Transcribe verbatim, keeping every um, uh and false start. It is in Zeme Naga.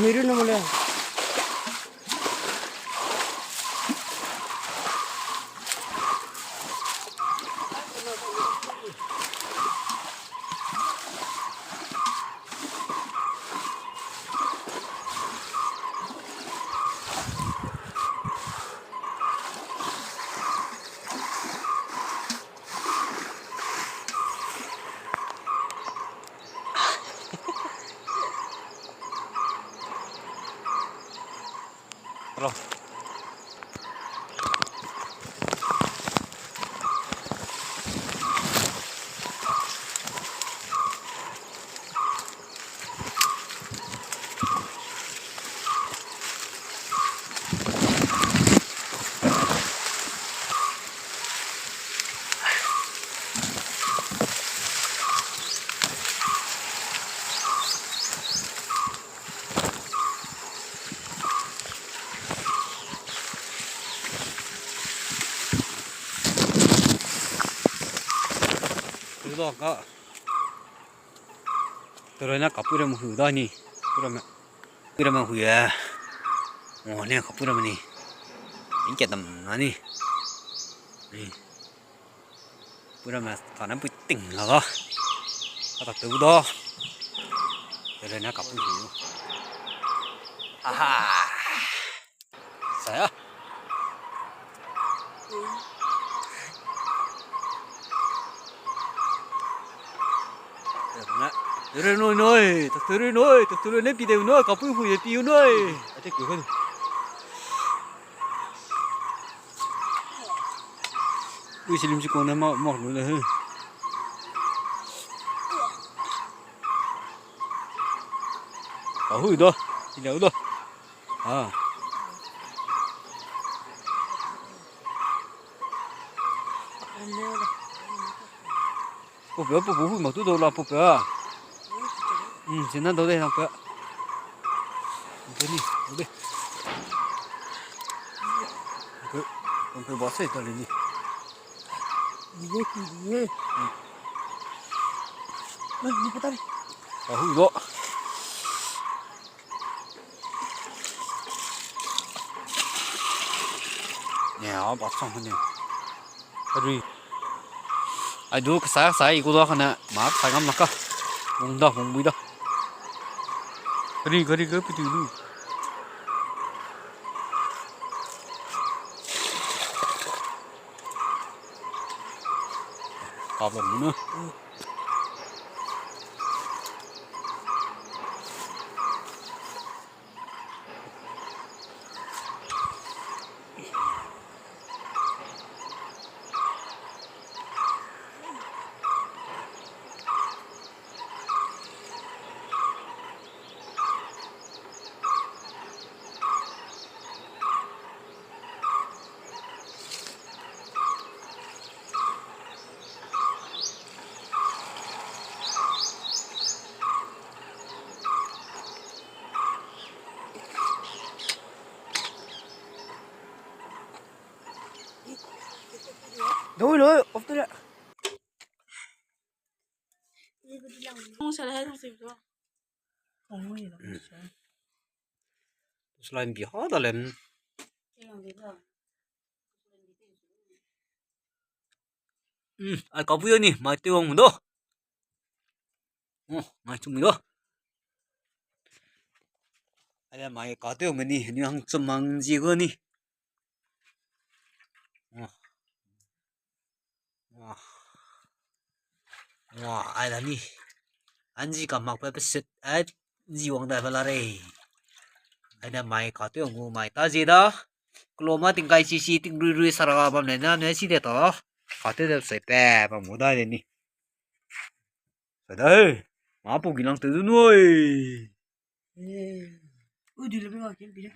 Miru no mole. Hello. Tulo ka. Tero na kapui ram hu da ni. Pura me. Pura me hu ya. Mo ne kapui ram ni. Inke dam na ni. Ni. Pura me ka na pui ting la da. Ka ta tu da. Tero na kapui hu. Aha. Sa ya. Tere noi noi, ta tere noi, ta tere ne pi de noi, kapui hu ye pi noi. Ate ku kan. Ui silim si kone ma ma lu le he. Ka hui da, si lau da. Ah. Pupe, pupe, hui ma tu dau la pupe. Hmm, sina dau de, pupe. Pupe ni, pupe. Pupe, pupe ba se ta le ni. Hmm. Ka hui da. Ne, a ba chang ne. Ari. Ai du kasa kasa i ku da kane, ma kasa ngam na ka. Hung da, hung bui da. Kari, kari, kari, piti lu. Problem na. Doi lo, off to. Slime bi ha da lem. Hmm, ai kapui ni, mai tewang do. Oh, mai chumi do. Ai mai ka tewang ni, ni hang chum hang ji go ni. Oh. Wah. Wah, ai da ni. Anji ka mak pe pesit, ai ji wang da pe la rei. Ai da mai ka tewang gu mai ta ji da. Kloma tingkai sisi ting rui rui sara bam le na ne si de ta. Ka tew de sai pe bam gu da de ni. Sai da he. Ma pu gi lang tew du nui. Ui, du le me ga kin pi de.